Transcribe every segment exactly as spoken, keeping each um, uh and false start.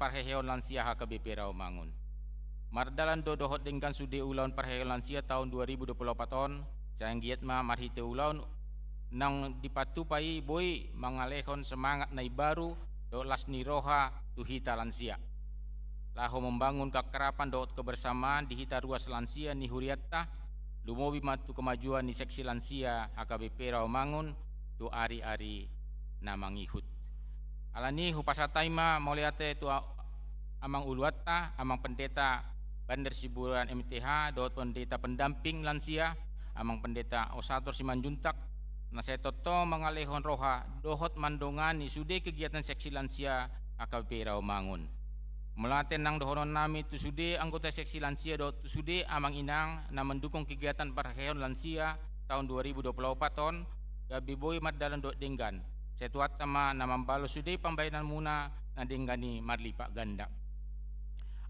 parheheon lansia H K B P Rawamangun. Mardalan do dohot denggan sude ulaon parheheon lansia taon dua ribu dua puluh opat on, sai anggiat ma marhite ulaon naung dipatupa i boi mangalehon semangat na imbaru dohot las ni roha tu hita lansia, laho membangun keakraban dohot kebersamaan di hita ruas lansia ni hurianta, lumobi ma tu kemajuan ni seksi lansia H K B P Rawamangun tu ari-ari na mangihut. Alani i hupasahat hami ma mauliate tu a-, Amang Uluanta, Amang Pendeta Bander Siburian M T H, dohot Pendeta Pendamping Lansia, Amang Pendeta Osator Simanjuntak, na sai tongtong mangalehon roha dohot mandongani sude kegiatan seksi lansia H K B P Rawamangun. Mauliate nang dohonon nami tu sude anggota seksi lansia dohot tu sude amang inang na mandukung kegiatan parheheon lansia taon dua ribu dua puluh opat on, gabe boi mardalan dohot denggan. Sai Tuhanta ma na mambalos sude pambahenanmuna na denggan i marlipat ganda.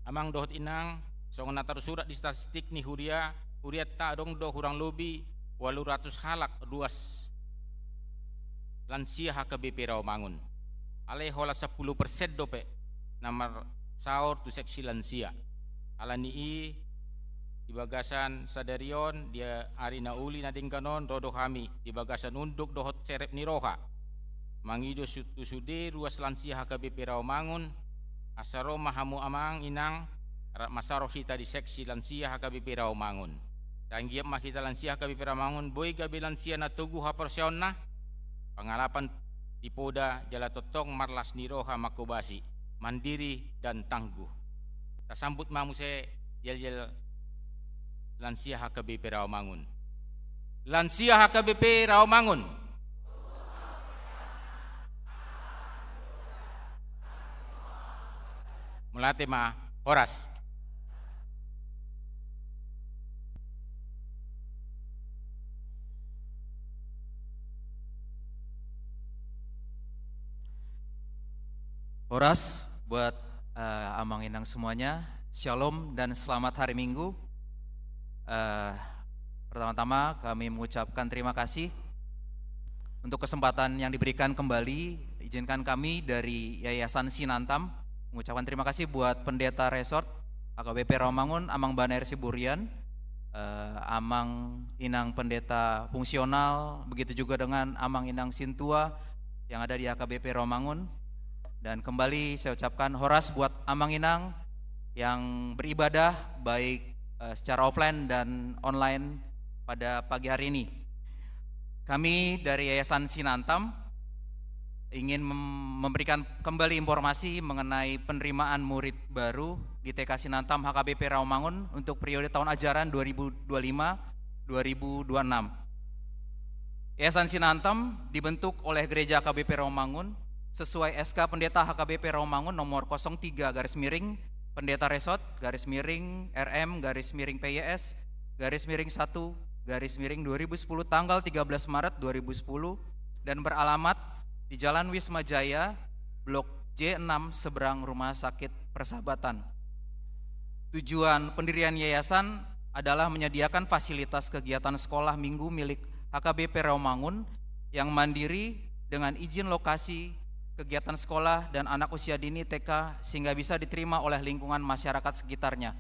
Amang dohot inang, songon na tarsurat di statistik ni huria, hurianta adong do hurang lobi ualu ratus halak ruas lansia H K B P Rawamangun. Alai holan sampulu persen dope na marsaor tu seksi lansia. Alani i, di bagasan sadari on, di ari na uli na denggan on, ro do hami di bagasan unduk dohot serep ni roha mangido su-, tu sude ruas lansia H K B P Rawamangun, asa ro ma hamu amang inang, rap mansai ro hita di seksi lansia H K B P Rawamangun. Sai anggiat ma hita lansia H K B P Rawamangun boi gabe lansia na togu haporseaonna, pangalapan di poda jala tongtong marlas ni roha mangkobasi, mandiri dan tangguh. Tasambut ma muse yel-yel lansia H K B P Rawamangun. Lansia H K B P Rawamangun. Mauliate ma, horas. Horas buat, eh, amang inang semuanya. Shalom dan selamat hari Minggu. Eh, pertama-tama kami mengucapkan terima kasih untuk kesempatan yang diberikan kembali. Izinkan kami dari Yayasan Sinantam mengucapkan terima kasih buat Pendeta Resort H K B P Rawamangun, Amang Bander Siburian, eh, Amang Inang Pendeta Fungsional, begitu juga dengan Amang Inang Sintua yang ada di H K B P Rawamangun. Dan kembali saya ucapkan horas buat Amang Inang yang beribadah baik, eh, secara offline dan online pada pagi hari ini. Kami dari Yayasan Sinantam ingin mem-, memberikan kembali informasi mengenai penerimaan murid baru di T K Sinantam H K B P Rawamangun untuk periode tahun ajaran dua ribu dua puluh lima dua ribu dua puluh enam. Yayasan Sinantam dibentuk oleh Gereja H K B P Rawamangun sesuai S K Pendeta H K B P Rawamangun nomor kosong tiga garis miring Pendeta Resort garis miring R M garis miring P Y S garis miring satu garis miring dua ribu sepuluh, tanggal tiga belas Maret dua ribu sepuluh, dan beralamat di Jalan Wisma Jaya, Blok J enam, seberang Rumah Sakit Persahabatan. Tujuan pendirian yayasan adalah menyediakan fasilitas kegiatan sekolah minggu milik H K B P Rawamangun yang mandiri dengan izin lokasi kegiatan sekolah dan anak usia dini T K sehingga bisa diterima oleh lingkungan masyarakat sekitarnya.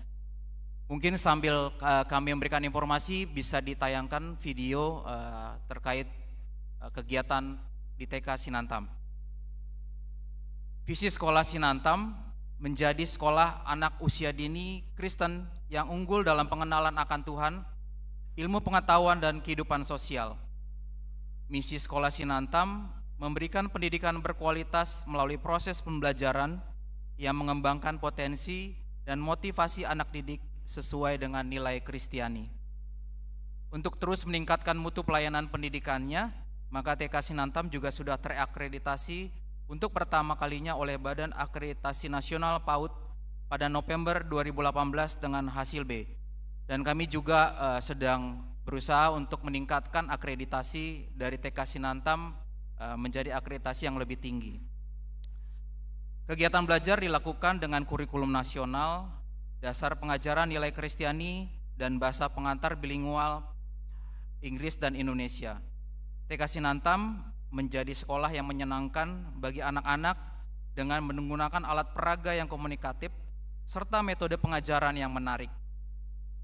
Mungkin sambil, eh, kami memberikan informasi, bisa ditayangkan video, eh, terkait, eh, kegiatan di T K Sinantam. Visi Sekolah Sinantam menjadi sekolah anak usia dini Kristen yang unggul dalam pengenalan akan Tuhan, ilmu pengetahuan, dan kehidupan sosial. Misi Sekolah Sinantam memberikan pendidikan berkualitas melalui proses pembelajaran yang mengembangkan potensi dan motivasi anak didik sesuai dengan nilai Kristiani. Untuk terus meningkatkan mutu pelayanan pendidikannya, maka T K Sinantam juga sudah terakreditasi untuk pertama kalinya oleh Badan Akreditasi Nasional PAUD pada November dua ribu delapan belas dengan hasil B. Dan kami juga, eh, sedang berusaha untuk meningkatkan akreditasi dari T K Sinantam, eh, menjadi akreditasi yang lebih tinggi. Kegiatan belajar dilakukan dengan kurikulum nasional, dasar pengajaran nilai Kristiani, dan bahasa pengantar bilingual Inggris dan Indonesia. T K Sinantam menjadi sekolah yang menyenangkan bagi anak-anak dengan menggunakan alat peraga yang komunikatif serta metode pengajaran yang menarik.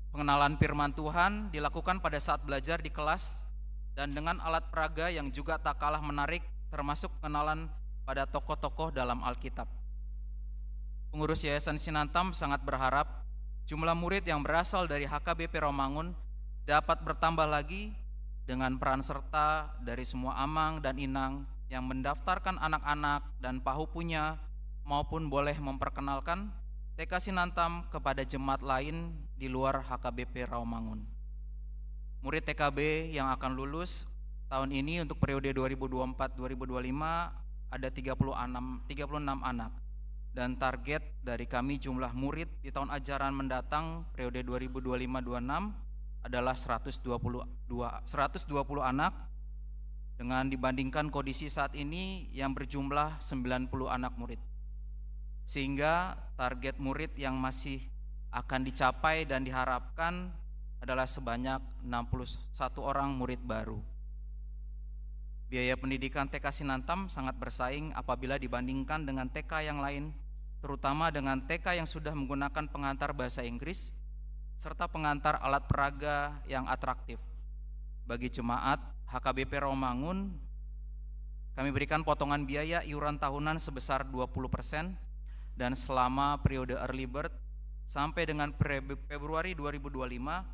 Pengenalan firman Tuhan dilakukan pada saat belajar di kelas dan dengan alat peraga yang juga tak kalah menarik, termasuk pengenalan pada tokoh-tokoh dalam Alkitab. Pengurus Yayasan Sinantam sangat berharap jumlah murid yang berasal dari H K B P Rawamangun dapat bertambah lagi dengan peran serta dari semua amang dan inang yang mendaftarkan anak-anak dan pahupunya, maupun boleh memperkenalkan T K Sinantam kepada jemaat lain di luar H K B P Rawamangun. Murid T K B yang akan lulus tahun ini untuk periode dua ribu dua puluh empat dua ribu dua puluh lima ada tiga puluh enam, tiga puluh enam anak. Dan target dari kami jumlah murid di tahun ajaran mendatang periode dua ribu dua puluh lima dua puluh enam adalah seratus dua puluh dua, seratus dua puluh anak, dengan dibandingkan kondisi saat ini yang berjumlah sembilan puluh anak murid. Sehingga target murid yang masih akan dicapai dan diharapkan adalah sebanyak enam puluh satu orang murid baru. Biaya pendidikan T K Sinantam sangat bersaing apabila dibandingkan dengan T K yang lain, terutama dengan T K yang sudah menggunakan pengantar bahasa Inggris serta pengantar alat peraga yang atraktif. Bagi jemaat H K B P Rawamangun, kami berikan potongan biaya iuran tahunan sebesar dua puluh persen, dan selama periode early bird sampai dengan Februari dua ribu dua puluh lima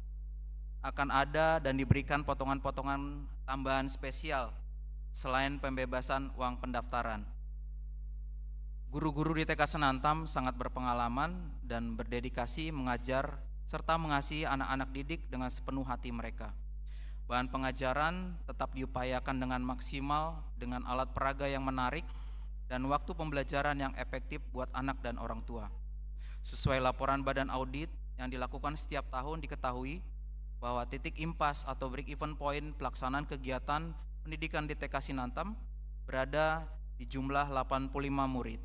akan ada dan diberikan potongan-potongan tambahan spesial selain pembebasan uang pendaftaran. Guru-guru di T K Sinantam sangat berpengalaman dan berdedikasi mengajar serta mengasihi anak-anak didik dengan sepenuh hati mereka. Bahan pengajaran tetap diupayakan dengan maksimal dengan alat peraga yang menarik dan waktu pembelajaran yang efektif buat anak dan orang tua. Sesuai laporan Badan Audit yang dilakukan setiap tahun, diketahui bahwa titik impas atau break-even point pelaksanaan kegiatan pendidikan di T K Sinantam berada di jumlah delapan puluh lima murid,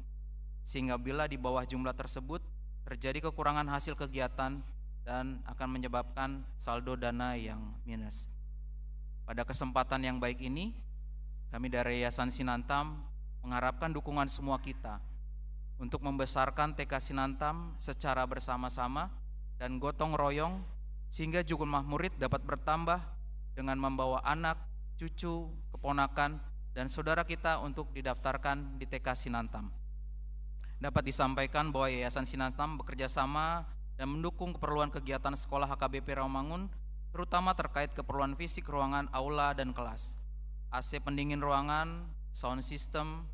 sehingga bila di bawah jumlah tersebut terjadi kekurangan hasil kegiatan dan akan menyebabkan saldo dana yang minus. Pada kesempatan yang baik ini, kami dari Yayasan Sinantam mengharapkan dukungan semua kita untuk membesarkan T K Sinantam secara bersama-sama dan gotong royong, sehingga jumlah murid dapat bertambah dengan membawa anak, cucu, keponakan, dan saudara kita untuk didaftarkan di T K Sinantam. Dapat disampaikan bahwa Yayasan Sinantam bekerja sama dan mendukung keperluan kegiatan sekolah H K B P Rawamangun, terutama terkait keperluan fisik ruangan aula dan kelas, A C pendingin ruangan, sound system,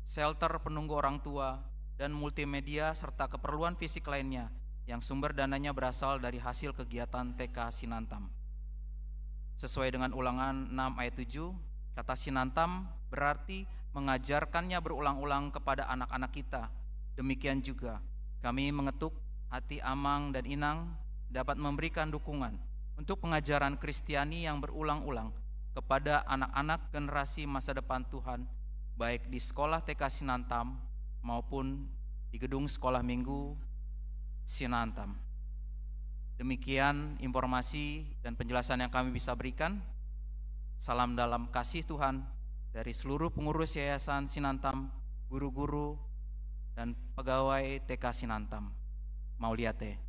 shelter penunggu orang tua, dan multimedia, serta keperluan fisik lainnya yang sumber dananya berasal dari hasil kegiatan T K Sinantam. Sesuai dengan Ulangan enam ayat tujuh, kata Sinantam berarti mengajarkannya berulang-ulang kepada anak-anak kita. Demikian juga, kami mengetuk hati amang dan inang dapat memberikan dukungan untuk pengajaran Kristiani yang berulang-ulang kepada anak-anak generasi masa depan Tuhan, baik di sekolah T K Sinantam maupun di gedung sekolah minggu Sinantam. Demikian informasi dan penjelasan yang kami bisa berikan. Salam dalam kasih Tuhan dari seluruh pengurus Yayasan Sinantam, guru-guru, dan pegawai T K Sinantam. Mauliate.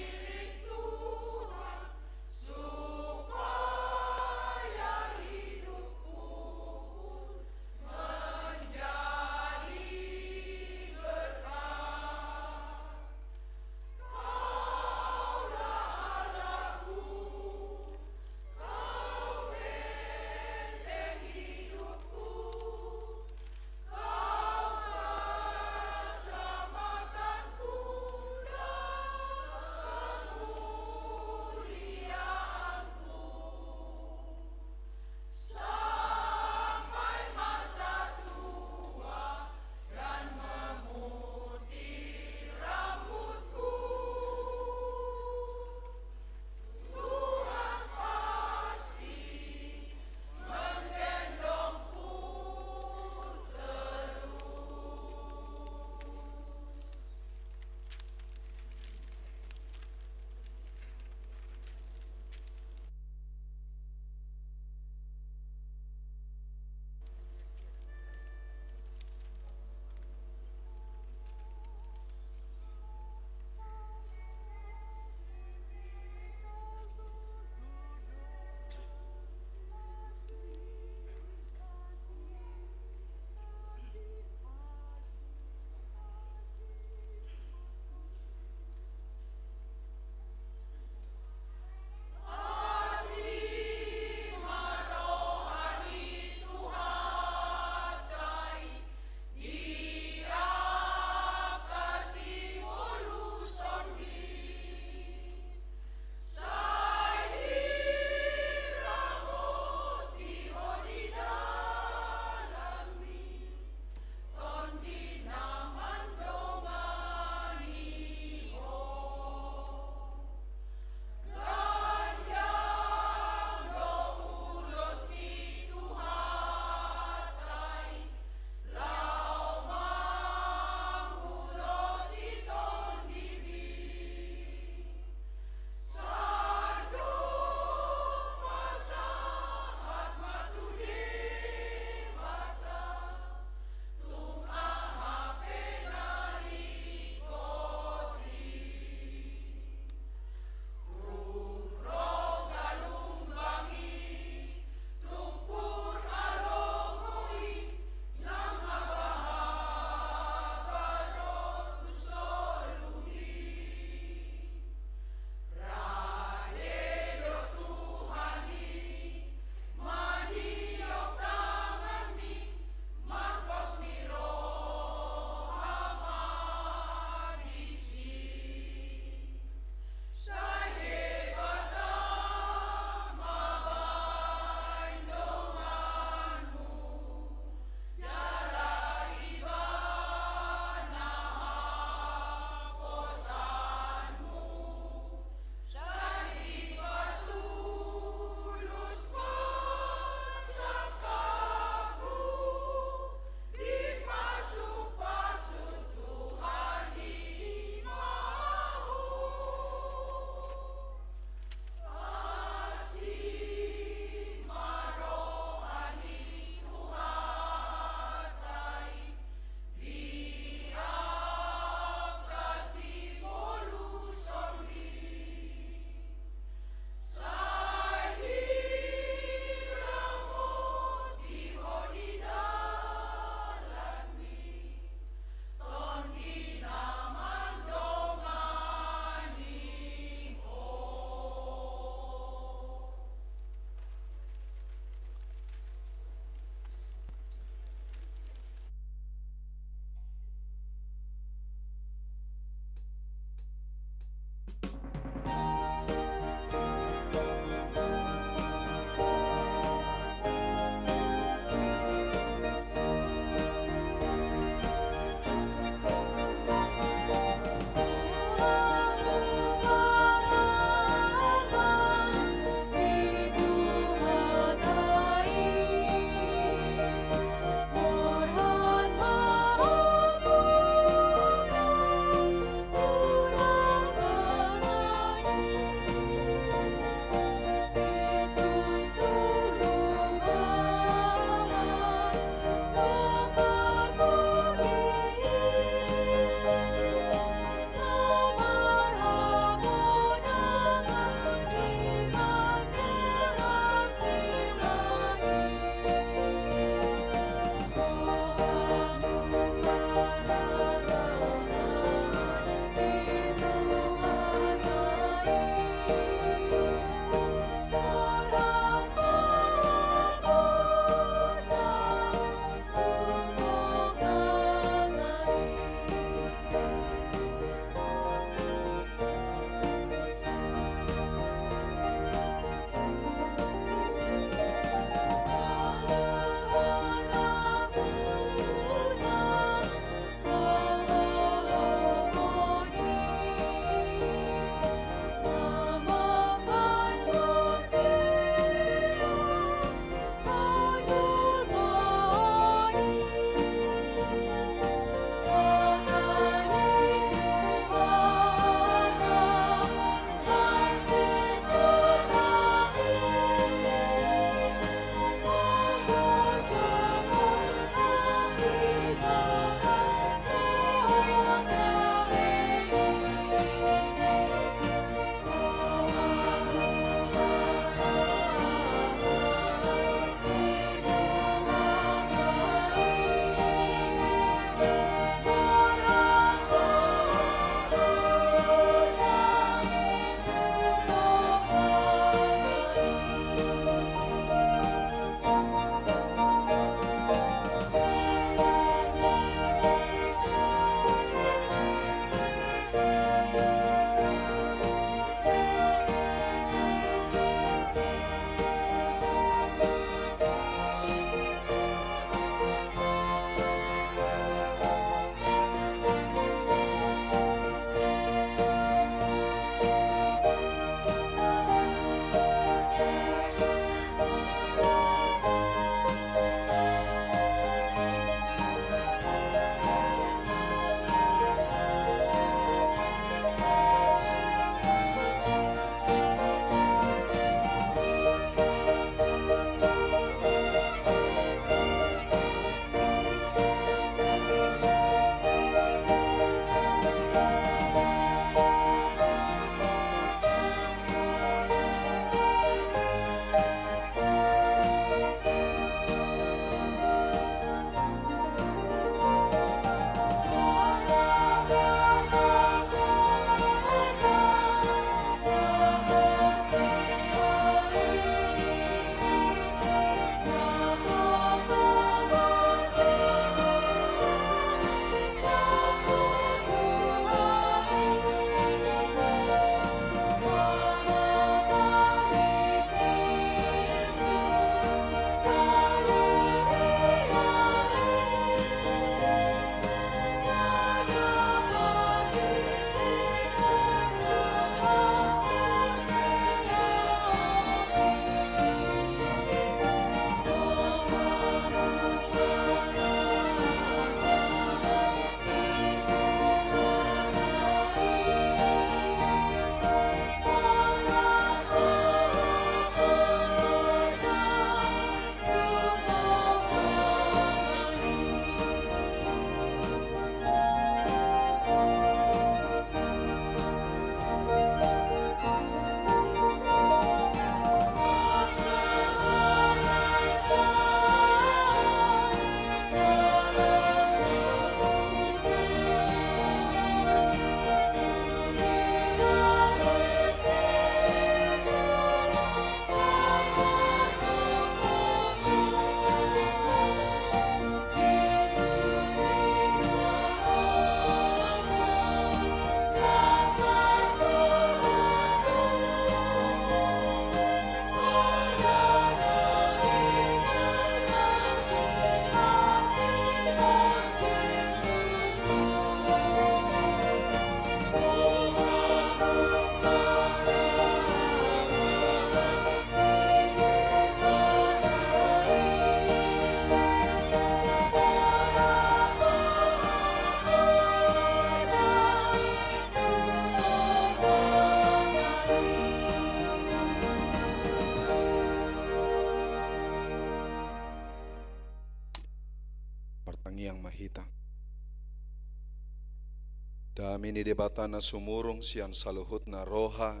Dame ni Debata na sumurung sian saluhutna roha,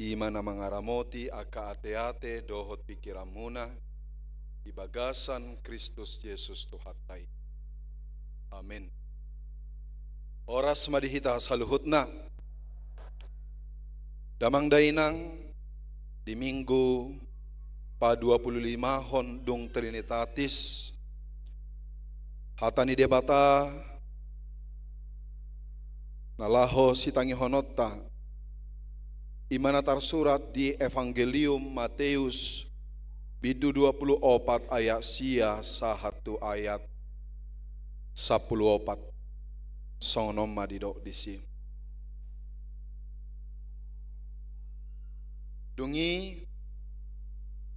i ma na mangaramoti angka ateate dohot pingkiranmuna di bagasan Kristus Jesus Tuhanta i. Amen. Horas ma di hita saluhutna. Damang dainang, di Minggu paduapululimahon dung Trinitatis, hata ni Debata na laho sitangihononta, i ma na tarsurat di Evangelium Mateus, bindu dua pulu opat ayat sia sahat tu ayat sampulu opat. Songon on ma didok disi. Dung i,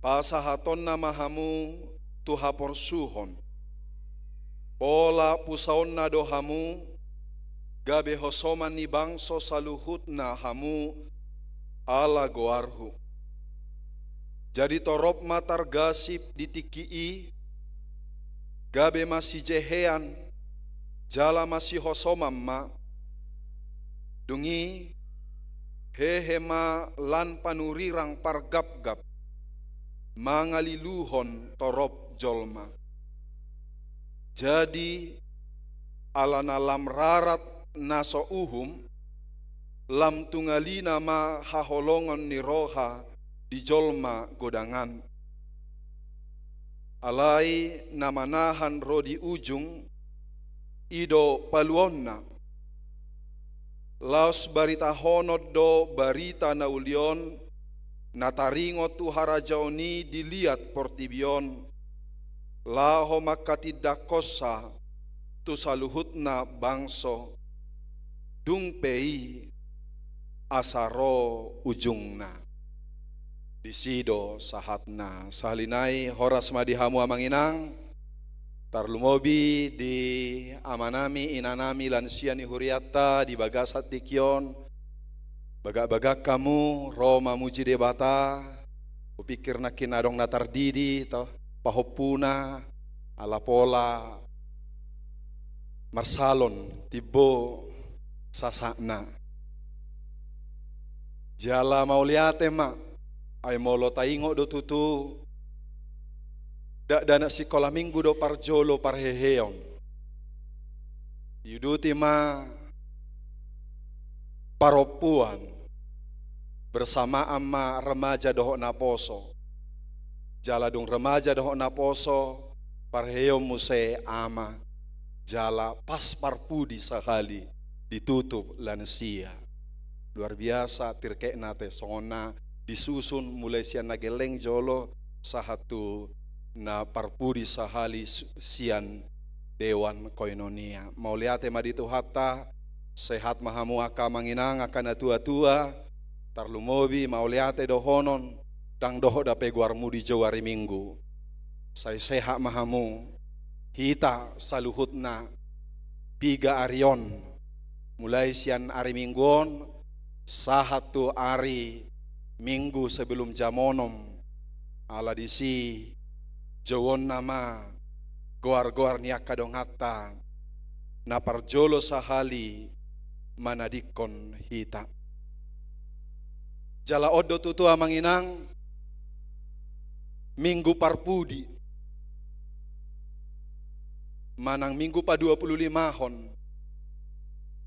pasahatonna ma hamu tu haporsuhon. Pola pusaonna do hamu, gabe hosoman ni bangso saluhutna hamu ala goarhu. Jadi torop ma targasip di tingki i, gabe masijehean jala masihosoman ma. Dung i, hehe ma lan panurirang pargapgap, mangaliluhon torop jolma. Jadi, alana lam rarat na so uhum, lam tungalina ma haholongon ni roha di jolma godang an. Alai na manahan ro di ujung, i do paluaonna. Laos baritahonon do barita na uli on, na taringot tu harajaon i di liat portibi on, laho mangkatindangkonsa tu saluhutna bangso, dung pe i asa ro ujungna. Disi do sahatna. Sahali nai, horas ma di hamu amang inang, tarlumobi di amanami, inanami, lansia ni hurianta di bagasan tingki on. Bagak-bagak hamu ro mamuji Debata, hupingkir nangkin adong na tardidi, to, pahompuna, ala pola marsalon timbo sasakna. Jala mauliate ma, ai molo taingot do tutu, dakdanak sikola minggu do parjolo parheheon. Diuduti ma parompuan, bersamaan ma remaja dohot naposo. Jala dung remaja dohot naposo, parheheon muse ama. Jala pas parpudi sahali ditutup lansia. Luar biasa tirkekna ate, songon na disusun mulai sian na gelleng jolo sahat tu na parpudi sahali su-, sian Dewan Koinonia. Mauliate ma di Tuhanta, sehat ma hamu angka amang inang, angka na tua-tua, tarlumobi mauliate dohonon, ndang dohot dope goarmu di jou ari Minggu. Sai sehat ma hamu, hita saluhutna, piga ari on, mulai sian ari Minggu on, sahat tu ari Minggu sebelum jam onom, ala disi jouonna ma goar-goar ni angka donganta, na parjolo sahali manadingkon hita. Jala on do tutu amang inang, Minggu parpudi, manang Minggu paduapululimahon,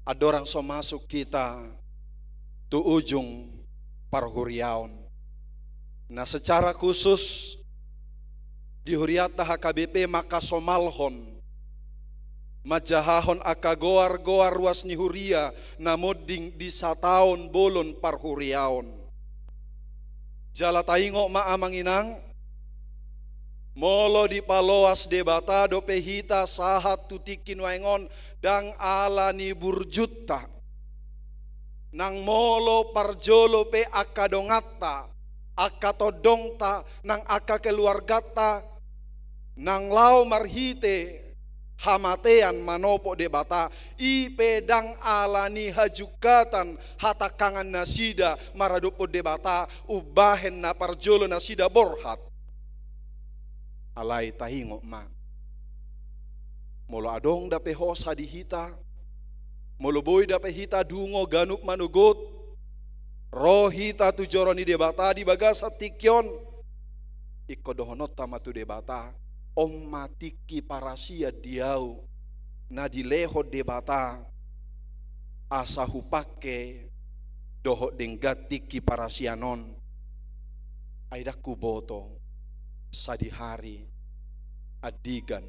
andorang so masuk hita tu ujung parhuriaon. Na secara khusus, di hurianta H K B P mangkasomalhon, manjahahon angka goar-goar ruas ni huria na monding di sataon bolon parhuriaon. Jala taingot ma amang inang, molo dipaloas Debata dope hita sahat tu tingki nuaeng on, ndang ala ni burjunta. Nang molo parjolo pe angka donganta, angka tondongta, nang angka keluarganta, nang laho marhite hamatean manopot Debata, i pe ndang ala ni hajungkatan hatangkangan nasida maradophon Debata, umbahen na parjolo nasida borhat. Alai taingot ma, Molo adong dope hosa di hita, molo boi dope hita dungo ganup manogot, ro hita tu joro ni Debata di bagasan tingki on, ingkon dohononta ma tu Debata, on ma tingki parasian di ahu na dilehon Debata asa hupangke dohot denggan tingki parasian on. Ai ndang huboto sadihari andigan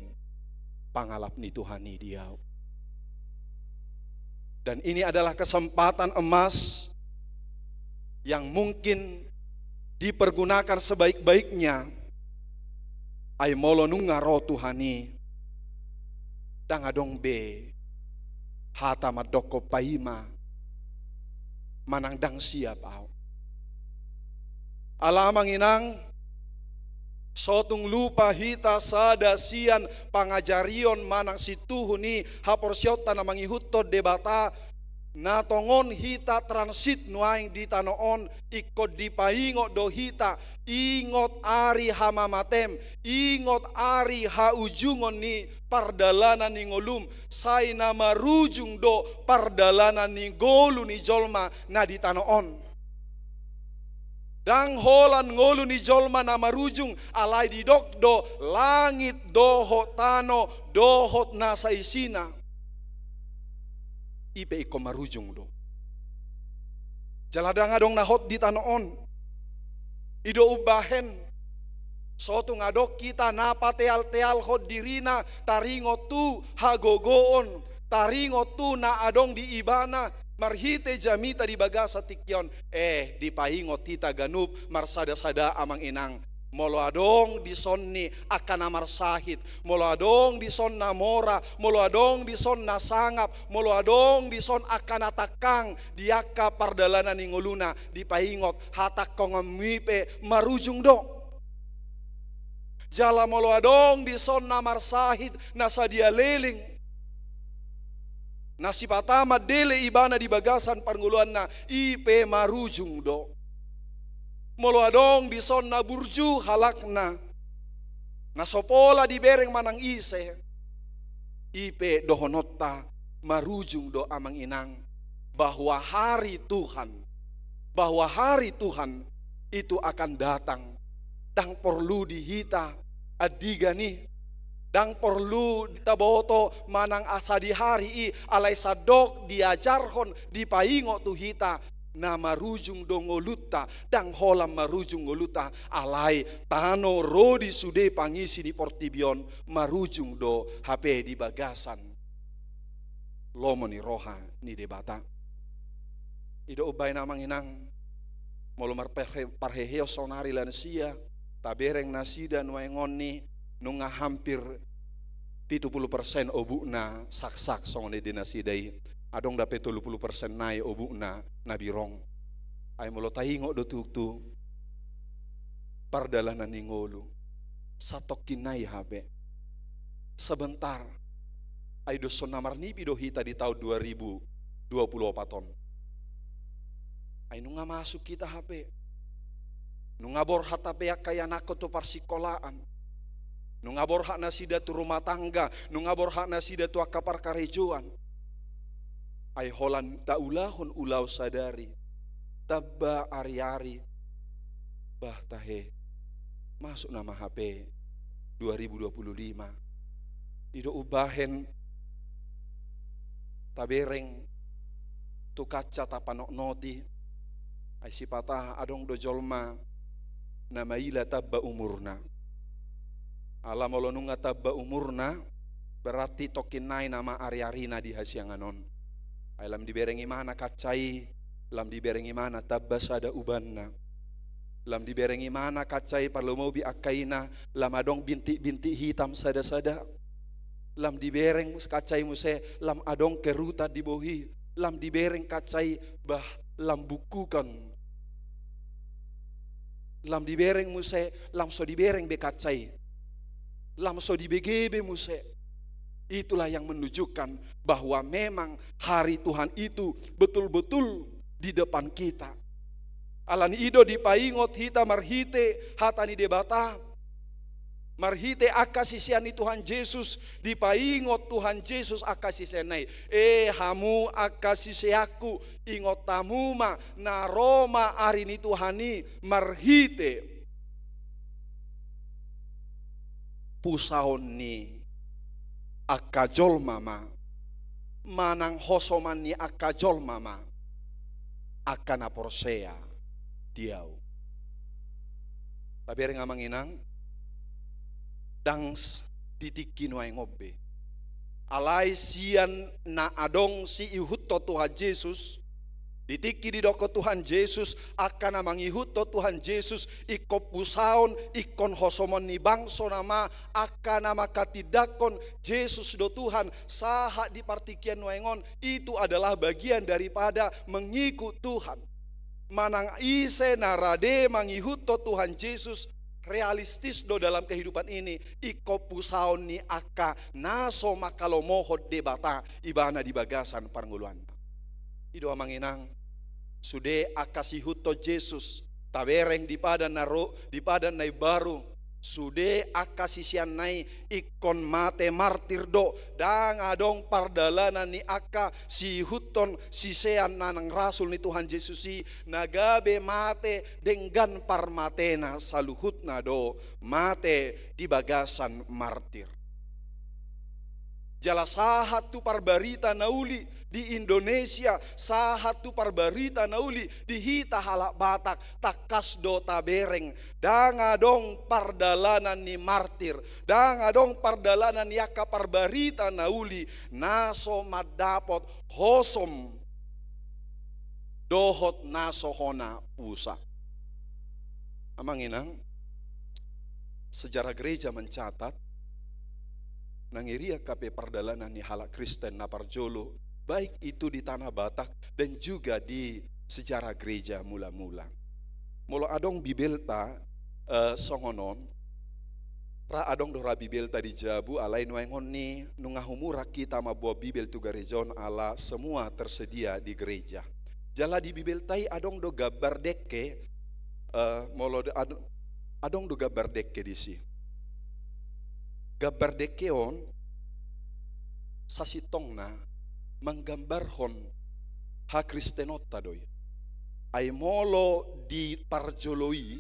pangalap ni Tuhan i di ahu. Dan ini adalah kesempatan emas yang mungkin dipergunakan sebaik-baiknya. Ai molo nunga ro Tuhan i, ndang adong be hata mandokkon paima manang ndang siap ahu. Ala amang inang, so tung lupa hita sada sian pangajarion manang situhu ni haporseaonta na mangihuthon Debata, na tongon hita transit nuaeng di tano on, ingkon dipaingot do hita, ingot ari hamamatem, ingot ari haujungon ni pardalanan ni ngolum, sai na marujung do pardalanan ni ngolu ni jolma na di tano on. Ndang holan ngolu ni jolma na marujung, alai didok do langit dohot tano dohot na saisina. I pe ingkon marujung do. Jala ndang adong na hot di tano on. I do umbahen, so tung adong hita na pateal-tealhon dirina taringot tu hagogoon, taringot tu na adong di ibana marhite jamita di bagasan tingki on. Eh, dipaingot hita ganup marsada-sada amang inang. Molo adong dison ni angka na marsahit, molo adong dison na mora, molo adong dison na sangap, molo adong dison angka na tangkang di angka pardalanan ni ngoluna, dipaingot hatangkonganmu i pe marujung do. Jala molo adong dison na marsahit na sadia leleng, na sipata mandele ibana di bagasan parngoluanna, i pe marujung do. Molo adong dison na burju halakna, na so pola dibereng manang ise, i pe dohononta marujung do amang inang, bahwa hari Tuhan, bahwa hari Tuhan itu akan datang. Ndang porlu di hita andigan i, ndang porlu taboto manang sadihari i, alai sandok diajarhon, dipaingot tu hita, na marujung do ngolunta, ndang holan marujung ngolunta, alai tano ro di sude pangisi ni portibi on, marujung do hape di bagasan lomo ni roha ni Debata. I do umbahen amang inang, molo marparhe-, parheheon saonari lansia, tabereng nasida nuaeng on i nunga hampir pitu pulu persen obukna saksak songon i di nasida i. Adong dope tolu pulu persen nai obukna na birong. Ai molo taingot do tutu pardalanan ni ngolu, satongkin nai hape. Sebentar. Ai doshon na marnipi do hita di taon dua ribu dua pulu opat on. Ai nunga masuk hita hape. Nunga borhat hape angka ianakhon tu parsikolaan. Nunga borhat nasida tu rumah tangga, nunga borhat nasida tu angka parkarejoan. Ai holan taulahon ulaon sadari, tamba ari-ari, bah tahe, masuk nama hape dua ribu dua puluh lima. I do umbahen tabereng tu kaca tapanotnoti, ai sipata adong do jolma na maila tamba umurna. Ala molo nunga tamba umurna, berarti tongkin nai nama ari-arina di hasiangan on. Ai lam dibereng ibana kaca i, lam dibereng ibana tamba sada ubanna. Lam dibereng ibana kaca i, parlumobi angka ina, lam adong bintik-bintik hitam sada-sada. Lam dibereng kaca i muse, lam adong kerutan di bohi. Lam dibereng kaca i, bah, lam bungkukan. Lam dibereng muse, lam so dibereng be kaca i. Lam so dibege be muse. Itulah yang menunjukkan bahwa memang hari Tuhan itu betul-betul di depan kita. Alani i do dipaingot hita marhite hata ni Debata. Marhite angka sisean ni Tuhan Jesus, dipaingot Tuhan Jesus angka siseanna i. E hamu angka siseanku, ingot hamu ma na ro ma ari ni Tuhan i marhite pusaon ni angka jolma ma, manang hosoman ni angka jolma ma, angka na porsea di Ahu. Tabereng amang inang, ndang s-, di tingki nuaeng on be. Alai sian na adong siihuthon Tuhan Jesus, di tingki didokkon Tuhan Jesus, angka na mangihuthon Tuhan Jesus, ingkon pusaon, ingkon hosomon ni bangso nama, angka na manghatindanghon Jesus do Tuhan, sahat di partingkian nuaeng on, itu adalah bagian daripada mengikut Tuhan. Manang ise na rade mangihuthon Tuhan Jesus, realistis do dalam kehidupan ini, ingkon pusaon ni angka na so manghalomohon Debata ibana di bagasan parngoluanna. I do amang inang, sude angka siihuthon Jesus, tabereng di padan na ro, di padan na imbaru, sude angka siseanna i ingkon mate martir do, ndang adong pardalanan ni angka siihuthon sisean manang rasul ni Tuhan Jesus i, na gabe mate denggan parmatena saluhutna do mate di bagasan martir. Jala sahat tu parbarita na uli di Indonesia, sahat tu parbarita na uli di hita halak Batak, tangkas do tabereng, ndang adong pardalanan ni martir, ndang adong pardalanan ni angka parbarita na uli, na so mandapot hosom dohot na so hona pusa. Amang inang, sejarah gereja mencatat, nang irian hape pardalanan ni halak Kristen na parjolo, baik itu di Tanah Batak dan juga di sejarah gereja mula-mula. Molo adong Bibelta, eh, songon on, ra adong do ra Bibelta di jabu, alai nuaeng on ni nunga humurang hita mamboan Bibel tu gareja on ala semua tersedia di gereja. Jala di Bibelta i adong do gambar dengke, eh, molo d-, ad-, adong do gambar dengke disi. Gambar dengke on sasintongna manggambarhon hakristenonta do i. Ai molo di parjolo i,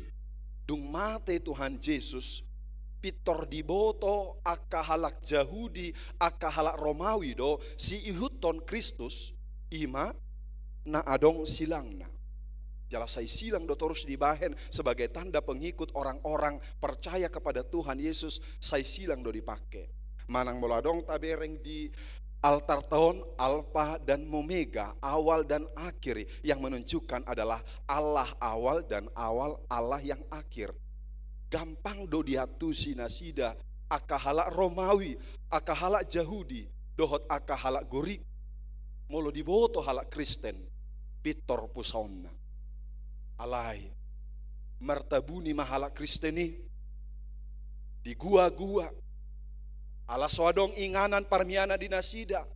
dung mate Tuhan Jesus, pintor diboto angka halak Jahudi, angka halak Romawi do siihuthon Kristus, i ma na adong silangna. Jala sai silang do torus dibahen sebagai tanda pengikut orang-orang percaya kepada Tuhan Yesus, sai silang do dipake. Manang molo adong tabereng di altarta on, Alfa dan Omega, awal dan akhir, yang menunjukkan adalah Allah awal dan awal Allah yang akhir. Gampang do diantusi nasida, angka halak Romawi, angka halak Jahudi, dohot angka halak Gorik. Molo diboto halak Kristen, pintor pusaonna. Alai, martabuni ma halak Kristen i, digua-gua. Ala so adong inganan parmianan di nasida.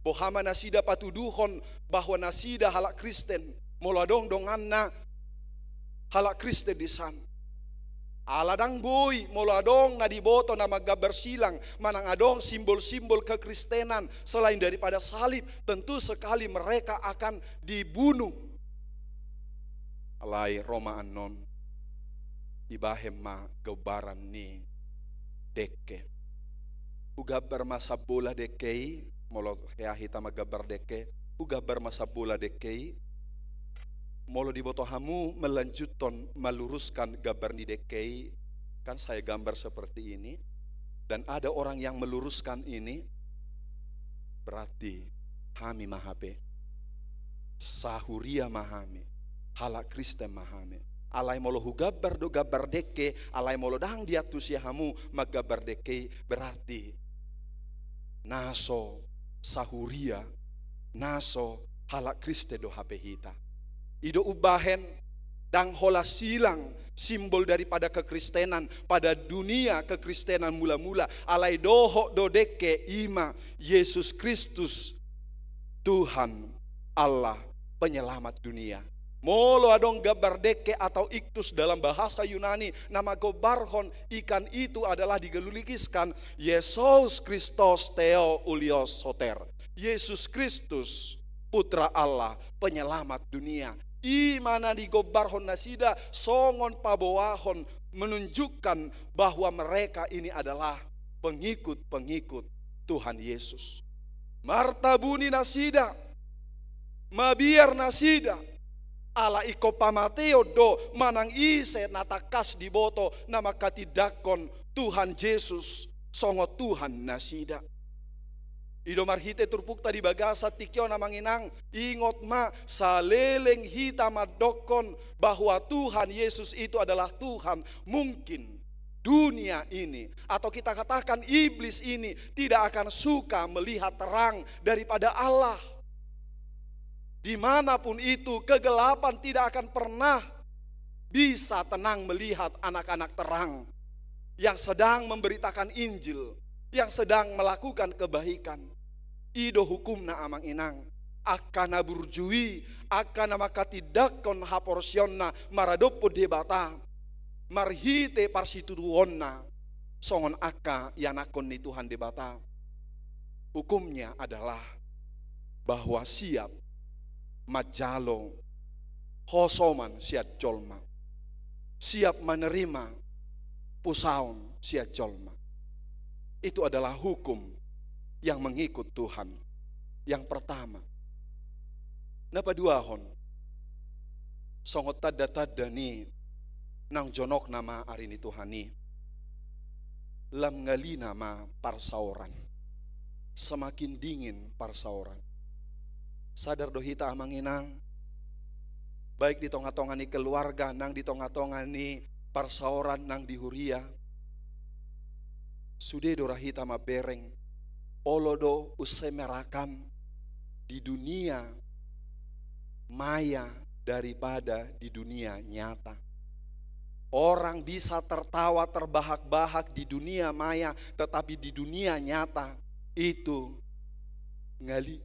Boha ma nasida patuduhon bahwa nasida halak Kristen, molo adong donganna halak Kristen di san. Ala ndang boi molo adong na diboto na manggambar silang, manang adong simbol-simbol kekristenan selain daripada salib, tentu sekali mereka akan dibunuh. Alai ro ma annon, dibahen ma gambaran ni dengke. Hugambar ma sambola dengke i, molo hea hita manggambar dengke, hugambar ma sambola dengke i. Molo diboto hamu melanjuthon, meluruskan gambar ni dengke i, kan saya gambar seperti ini, dan ada orang yang meluruskan ini, berarti hami ma hape. Sahuria ma hami, halak Kristen ma hami. Alai molo hugambar do gambar dengke, alai molo ndang diantusi hamu manggambar dengke i, berarti na so sahuria, na so halak Kristen do hape hita. I do umbahen, ndang holan silang simbol daripada kekristenan pada dunia kekristenan mula-mula, alai dohot do dengke, i ma Yesus Kristus, Tuhan Allah, penyelamat dunia. Molo adong gambar dengke atau iktus dalam bahasa Yunani, na manggombarhon ikan itu adalah dilukiskan Yesus Kristus Theoulios Soter. Yesus Kristus, Putra Allah, Penyelamat dunia. I ma na digombarhon nasida songon paboahon menunjukkan bahwa mereka ini adalah pengikut-pengikut Tuhan Yesus. Martabuni nasida, mabiar nasida, ala ingkon pamateon do manang ise na tangkas diboto na manghatindanghon Tuhan Jesus songon Tuhan nasida. I do marhite turpukta di bagasan tingki on, amang inang, ingot ma, saleleng hita mandokkon bahwa Tuhan Yesus itu adalah Tuhan, mungkin dunia ini, atau kita katakan iblis ini, tidak akan suka melihat terang daripada Allah. Dimanapun itu, kegelapan tidak akan pernah bisa tenang melihat anak-anak terang yang sedang memberitakan Injil, yang sedang melakukan kebaikan. I do hukumna, amang inang. Angka na burju i, angka na manghatindanghon haporseaonna maradophon Debata, marhite parsitutuonna songon angka ianakhon ni Tuhan Debata, hukumnya adalah bahwa siap manjalo hosoman sian jolma, siap menerima pusaon sian jolma. Itu adalah hukum yang mengikut Tuhan. Yang pertama. Na paduahon, songon tanda-tanda ni naung jonok nama ari ni Tuhan i, lam ngali nama parsaoran. Semakin dingin parsaoran. Sadar do hita, amang inang, baik di tonga-tonga ni keluarga nang di tonga-tonga ni parsaoran nang di huria. Sude do ra hita mambereng, olo do use merakan di dunia maya daripada di dunia nyata. Orang bisa tertawa terbahak-bahak di dunia maya, tetapi di dunia nyata itu ngali.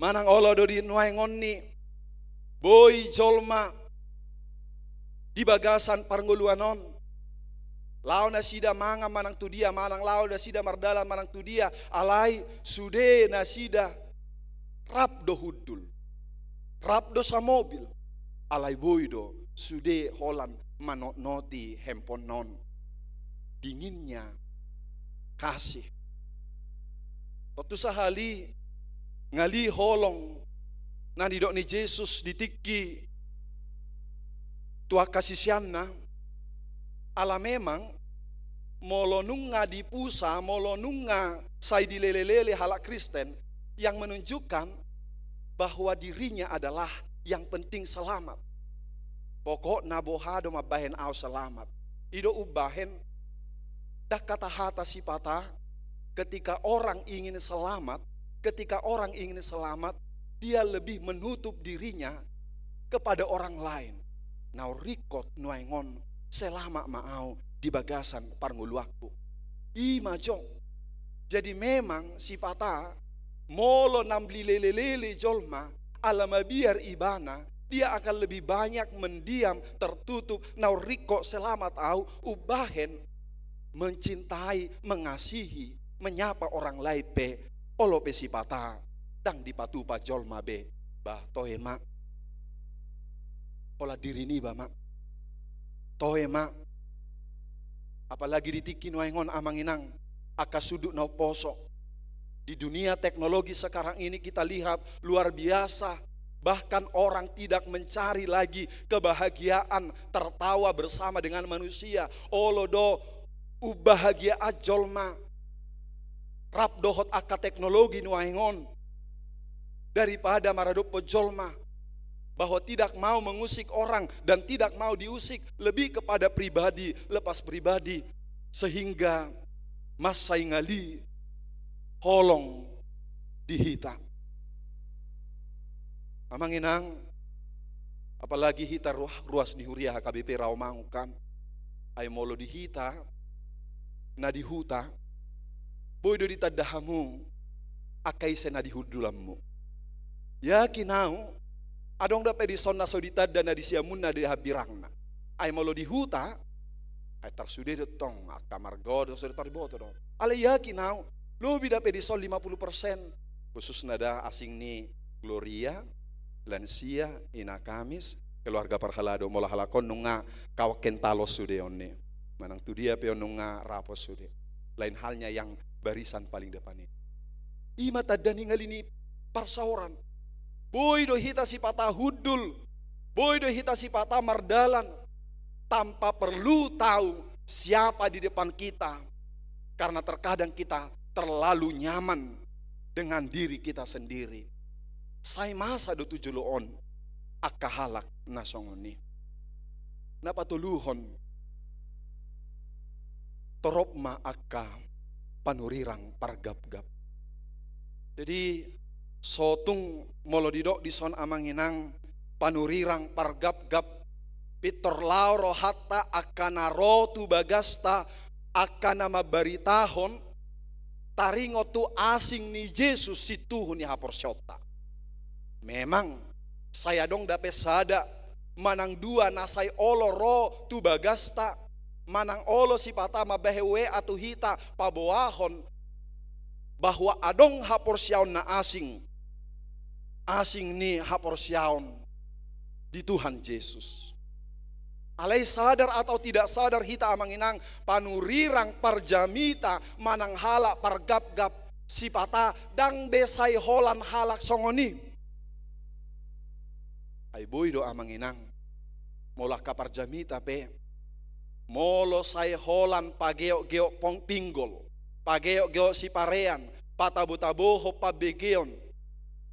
Manang olo do di nuaeng on ni boi jolma di bagasan parngoluan on, laho nasida mangan manang tu dia, manang laho nasida mardalan manang tu dia, alai sude nasida rap do hundul, rap do samobil, alai boi do sude holan manotnoti handphone on. Dinginnya kasih. Tontu sahali ngali holong na nidok ni Jesus di tingki tu angka siseanna, ala memang molo nunga dipusa, molo nunga sai dilele-lele halak Kristen yang menunjukkan bahwa dirinya adalah yang penting selamat. Pokokna boha do mambahen au selamat. I do umbahen, ndang hata-hata sipata, ketika orang ingin selamat, ketika orang ingin selamat, dia lebih menutup dirinya kepada orang lain. Naung ringkot nuaeng on, selamat ma au di bagasan parngoluanku. I ma jo. Jadi memang sipata molo naung dilele-lele jolma, ala mabiar ibana, dia akan lebih banyak mendiam, tertutup, naung ringkot selamat au, umbahen mencintai, mengasihi, menyapa orang lain pe, olo pe sipata ndang dipatupa jolma be. Bah, toe ma. Holan diri niba ma. Toe ma. Apalagi di tingki nuaeng on, amang inang, angka sundut na umposo. Di dunia teknologi sekarang ini kita lihat luar biasa. Bahkan orang tidak mencari lagi kebahagiaan tertawa bersama dengan manusia. Olo do umbahagiaan jolma rap dohot angka teknologi nuaeng on daripada maradophon jolma, bahwa tidak mau mengusik orang dan tidak mau diusik, lebih kepada pribadi lepas pribadi, sehingga mansai ngali holong di hita. Amang inang, apalagi hita ruas, ruas ni huria H K B P Rawamangun kan. Ai molo di hita na di huta, boi do ditanda hamu angka ise na di hundulanmu. Yakin au, Adong dope dison na so ditanda na di siamunna di hambirangna. Ai molo di huta, ai tar sude do tong, angka marga do sude tarboto do. Alai yakin au, lobi dope dison lima puluh persen. Khususna da asing ni Gloria, lansia, ina Kamis, keluarga parhalado, molo halak on nunga kawan kentalos sude on ni. Manang tu dia pe on nunga rapot sude. Lain halnya yang barisan paling depan ini. I ma tanda ni ngali ni parsaoran. Boi do hita sipata hundul, boi do hita sipata mardalan, tanpa perlu tahu siapa di depan kita. Karena terkadang kita terlalu nyaman dengan diri kita sendiri. Sai masa do tu jolo on angka halak na songon i. Na patoluhon, torop ma angka panurirang pargapgap. Jadi, so tung molo didok dison amang inang panurirang pargapgap, pintor laho rohanta angka na ro tu bagasta, angka na mambaritahon, taringot tu asing ni Jesus situhu ni haporseaonta. Memang, sai adong dope sada manang dua na sai olo ro tu bagasta, manang olo sipata mambahen W A tu hita paboahon bahwa adong haporseaon na asing, asing ni haporseaon di Tuhan Jesus. Alai sadar atau tidak sadar hita amang inang, panurirang parjamita manang halak pargapgap, sipata ndang be sai holan halak songon i. Ai boi do amang inang, molo angka parjamita pe, molo sai holan pageokgeok pong pinggol, pageokgeok siparean, patabo-tabohon pambegeon,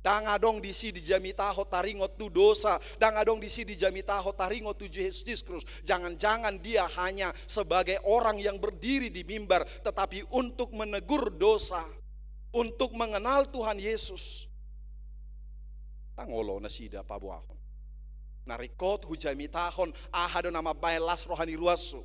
ndang adong disi dijamitahon taringot tu dosa, ndang adong disi dijamitahon taringot tu Jesus Kristus. Jangan-jangan dia hanya sebagai orang yang berdiri di mimbar, tetapi untuk menegur dosa, untuk mengenal Tuhan Yesus. Ndang olo nasida paboahon. Na ringkot hujamitahon aha do na mambahen las roha ni ruashu.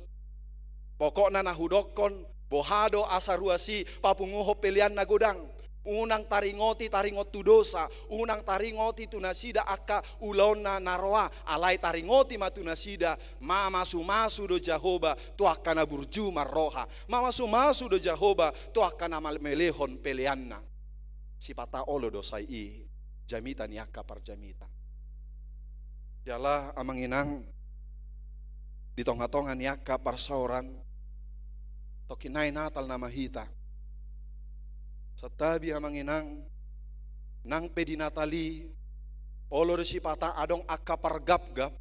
Pokokna na hudokkon, boha do asa ruas i papunguhon pelean na godang. Unang taringoti taringot tu dosa, unang taringoti tu nasida angka ulaonna na roa, alai taringoti ma tu nasida, mamasumasu do Jahowa tu angka na burju marroha, mamasumasu do Jahowa tu angka na mamelehon peleanna. Sipata olo do sai i jamita ni angka parjamita. Jala amang inang, di tongatonga ni angka parsaoran, tongkin nai Natal nama hita. Santabi amang inang, nang pe di Natal i, olo do sipata adong angka pargapgap.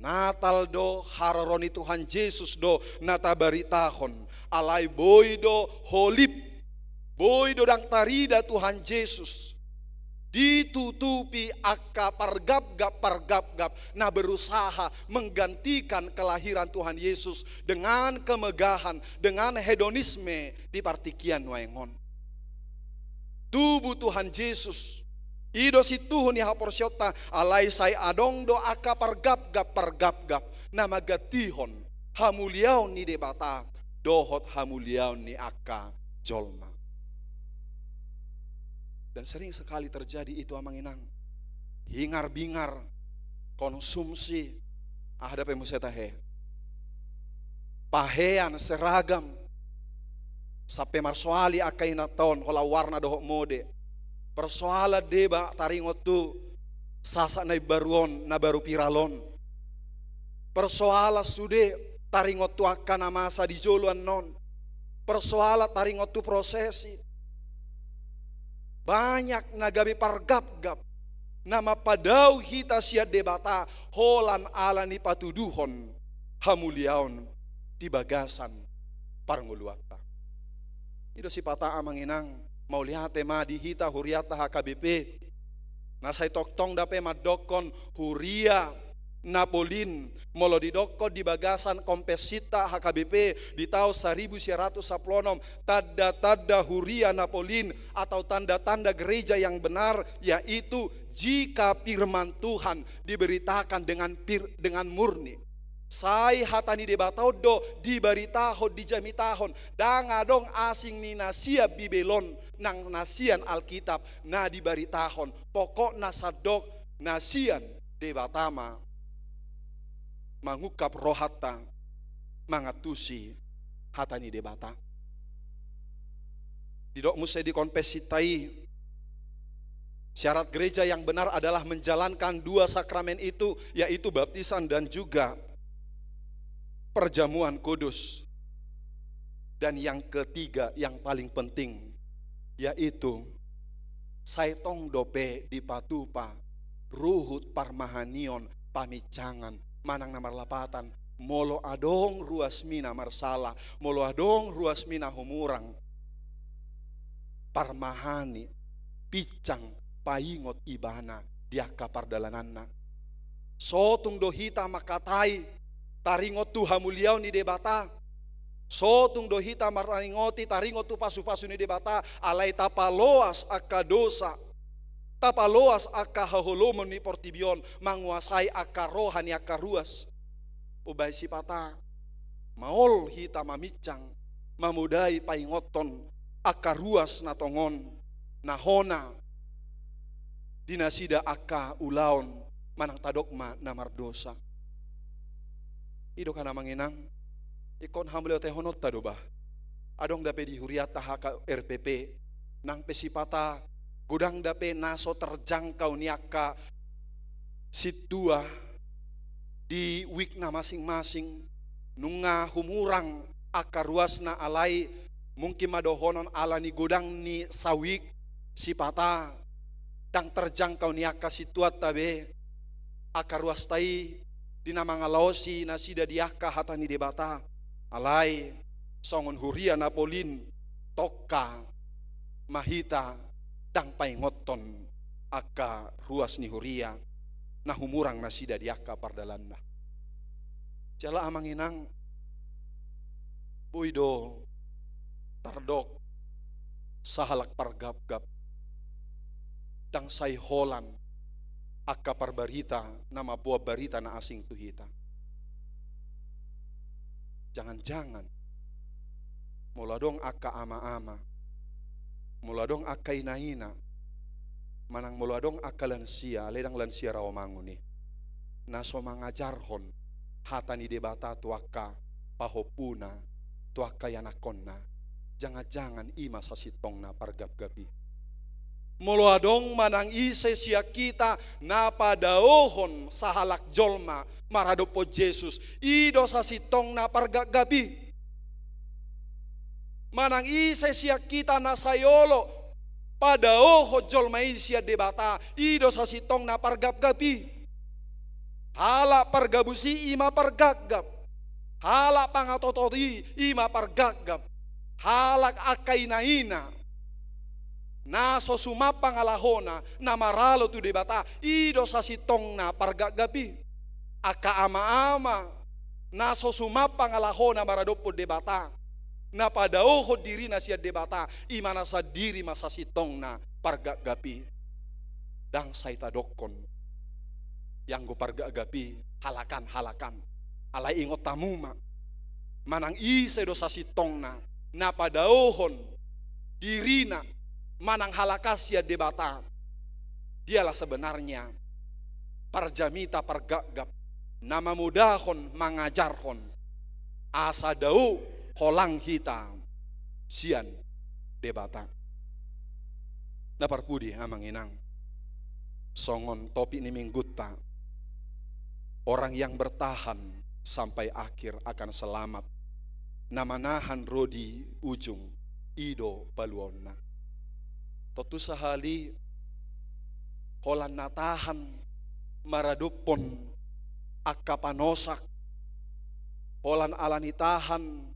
Natal do, haroro ni Tuhan Jesus do na tabaritahon, alai boi do holip, boi do ndang tarida Tuhan Jesus. Ditutupi angka pargapgap-pargapgap na berusaha menggantikan kelahiran Tuhan Yesus dengan kemegahan, dengan hedonisme di partingkian nuaeng on. Tubu Tuhan Jesus, i do situhu ni haporseaonta, alai sai adong do angka pargapgap-pargapgap na manggantihon hamuliaon ni Debata dohot hamuliaon ni angka jolma. Dan sering sekali terjadi itu, amang inang. Hingar-bingar, konsumsi, aha dope muse tahe, pahean seragam, sampe marsoali angka inanta on holan warna dohot mode. Persoalan deba taringot tu Sasak na imbaru on, na baru viral on. Persoalan sude taringot tu angka na masa di jolo annon. Persoalan taringot tu prosesi. Banyak na gabe pargapgap na mampadao hita sian Debata holan ala ni patuduhon hamuliaon di bagasan parngoluanta. I do sipata, amang inang, mauliate ma di hita hurianta H K B P. Na sai tongtong dope mandokkon huria Napolin, molo didokkon di bagasan konfesinta H K B P di taon saribu sia ratus sampulu onom, tanda-tanda huria Napolin atau tanda-tanda gereja yang benar, yaitu jika firman Tuhan diberitakan dengan pir-, dengan murni. Sai hata ni Debata on do dibaritahon, dijamitahon. Ndang adong asing ni na sian Bibel on nang na sian Alkitab na dibaritahon. Pokokna sandok na sian Debata ma mangungkap rohanta, mangantusi hata ni Debata. Didok muse di konfesinta i, syarat gereja yang benar adalah menjalankan dua sakramen itu, yaitu baptisan dan juga perjamuan kudus. Dan yang ketiga, yang paling penting, yaitu sai tong dope dipatupa ruhut parmahanion, pamincangan, manang na marlapatan, molo adong ruasmi na marsala, molo adong ruasmi na humurang, parmahani, pinsang, paingot ibana di angka pardalananna. Sotung do hita mangkatai taringot tu hamuliaon ni Debata. Sotung do hita maringoti taringot tu pasupasu ni Debata, alai tapaloas angka dosa, tapaloas angka haholomon ni portibi on, manguasai angka roha ni angka ruas. Umbahen sipata maol hita maminsang, mamodai paingothon angka ruas na tongon, na hona di nasida angka ulaon, manang tadok ma na mardosa. I do kan amang inang, ingkon hamuliatehononta do bah. Adong dope di hurianta H K R P P, nang pe sipata godang dope na so terjangkau ni angka sintua di wikna masing-masing, nunga humurang angka ruasna, alai mungkin ma dohonon ala ni godang ni sawik, sipata ndang terjangkau ni angka sintuanta be angka ruasta i di na mangalaosi nasida di angka hata ni Debata. Alai songon huria na polin, tongka ma hita ndang paingothon angka ruas ni huria na humurang nasida di angka pardalanna. Jala amang inang, boi do tardok sahalak pargapgap, ndang sai holan angka parbarita na mamboan barita na asing tu hita. Jangan-jangan molo adong angka ama-ama, molo adong angka ina-ina, manang molo adong angka lansia, ale ndang lansia raomangun i, na so mangajarhon hata ni Debata tu angka pahompuna, tu angka ianakhonna, jangan-jangan i ma sasintongna pargapgap i. Molo adong manang ise sian hita na padaohon sahalak jolma maradophon Jesus, i do sasintongna pargapgap i. Manang ise sian hita na sai olo padaohon jolma i sian Debata, i do sasintongna pargapgap i. Halak pargabus i, i ma pargapgap. Halak pangatotot i, i ma pargapgap. Halak angka ina-ina na so sumampak pangalahona na maralo tu Debata, i do sasintongna pargapgap i. Angka ama-ama na so sumampak pangalahona maradophon Debata, na padaohon dirina sian Debata, i ma na sandiri ma sasintongna pargapgap i. Ndang sai tadokkon i anggo pargapgap i halakan-halakan. Alai ingot hamu ma, manang ise do sasintongna na padaohon dirina manang halak an sian Debata, dialah sebenarnya parjamita pargapgap na mamodahon, mangajarhon, asa dao holang hita sian Debata. Na parpudi amang inang, songon topik ni minggunta, orang yang bertahan sampai akhir akan selamat. Na manahan ro di ujung, i do paluaonna. Tontu sahali, holan na tahan maradophon angka panosak, holan ala ni tahan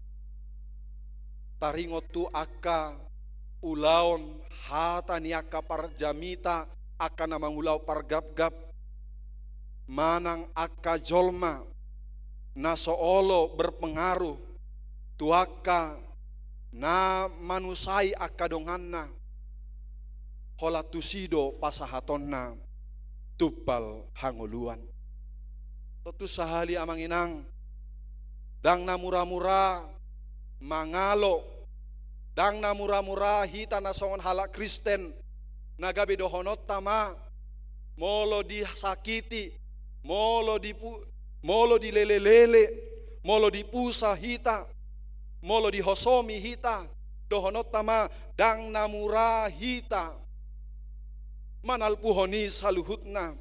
taringot tu angka ulaon, hata ni angka parjamita, angka na mangulahon pargapgap, manang angka jolma na so olo berpengaruh tu angka na manusai angka donganna, holan tusi do pasahatonna tumpal hangoluan. Tontu sahali amang inang, ndang na mura-mura mangalo, ndang na mura-mura hita na songon halak Kristen, na gabe dohononta ma molo disakiti, molo dipu-, molo dilelelele, molo dipusa hita, molo dihosomi hita, dohononta ma ndang na mura hita manalpuhon i saluhutna.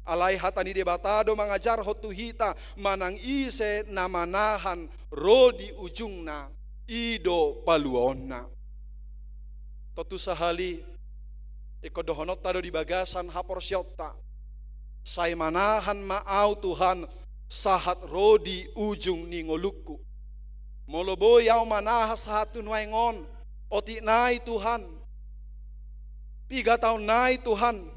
Alai hata ni Debata do mangajarhon tu hita manang ise na manahan ro di ujungna, i do paluaonna. Tontu sahali, ingkon dohononta do di bagasan haporseaonta: Sai manahan ma ahu, Tuhan, sahat ro di ujung ni ngolungku. Molo boi ahu manahan sahat tu nuaeng on, otik nai, Tuhan, piga taon nai, Tuhan,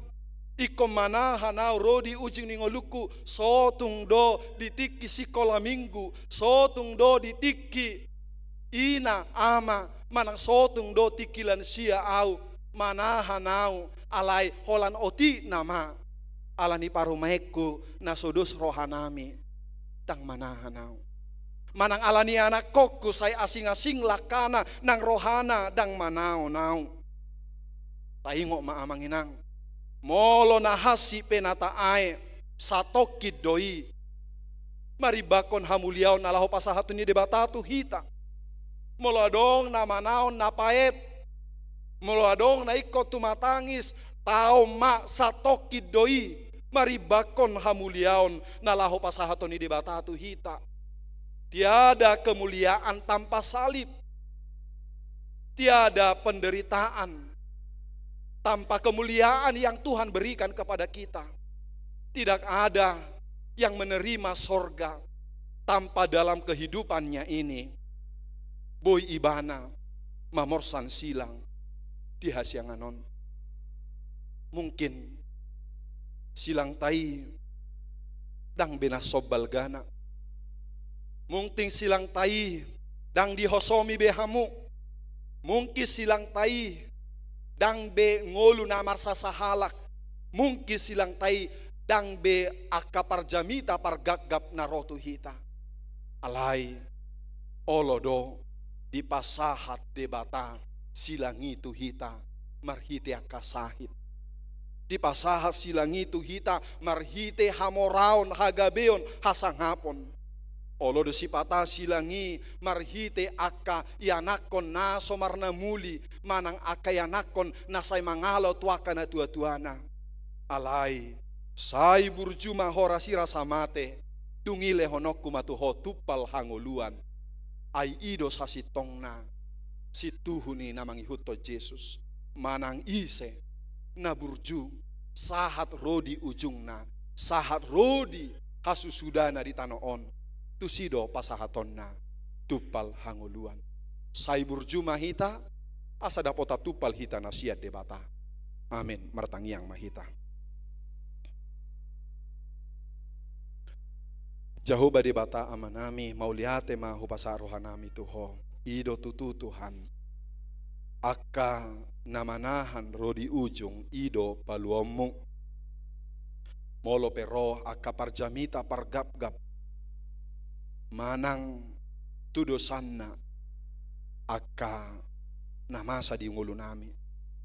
ingkon manahan ahu ro di ujung ni ngolungku, so tung do di tingki sikola minggu, so tung do di tingki ina, ama, manang so tung do tingki lansia ahu, manahan ahu, alai holan otikna ma, ala ni parumaenku na so dos rohanami, ndang manahan ahu. Manang ala ni anakkonku sai asing-asing langkana nang rohana, ndang manaon ahu. Taingot ma, amang inang, molo na hansit pe na taae, satongkin do i marimbangkon hamuliaon na laho pasahaton ni Debata tu hita. Molo adong na manaon na paet, molo adong na ingkon tumatangis, taon ma, satongkin do i marimbangkon hamuliaon na laho pasahaton ni Debata tu hita. Tiada kemuliaan tanpa salib. Tiada penderitaan tanpa kemuliaan yang Tuhan berikan kepada kita. Tidak ada yang menerima sorga tanpa dalam kehidupannya ini boi ibana mamorsan silang di hasiangan on. Mungkin silangta i ndang be na sombal gana. Mungkin silangta i ndang dihosomi be hamu. Mungkin silangta i ndang be ngolu na marsasahalak. Mungkin silangta i ndang be angka parjamita pargapgap na ro tu hita. Alai olo do dipasahat Debata silang i tu hita marhite angka sahit. Dipasahat silang i tu hita marhite hamoraon, hagabeon, hasangapon. Olo do sipata silang i marhite angka ianakkon na so marnamuli manang angka ianakkon na sai mangalo tu angka natuatuana. Alai sai burju ma ho rasirasa mate, dung i lehononku ma tu ho tumpal hangoluan. Ai i do sasintongna sintuhu ni na mangihuthon Jesus. Manang ise na burju sahat ro di ujungna, sahat ro di hasusudana di tano on, tusi do pasahatonna tumpal hangoluan. Sai burju ma hita, asa dapotan tumpal hita na sian Debata. Amen. Martangiang ma hita. Jahowa Debata Amanami, mauliate ma hupasahat rohanami tu Ho. I do tutu, Tuhan, angka na manahan ro di ujung i do paluaonmu. Molo pe ro angka parjamita pargapgap manang tudosanna angka na masa di ngolunami,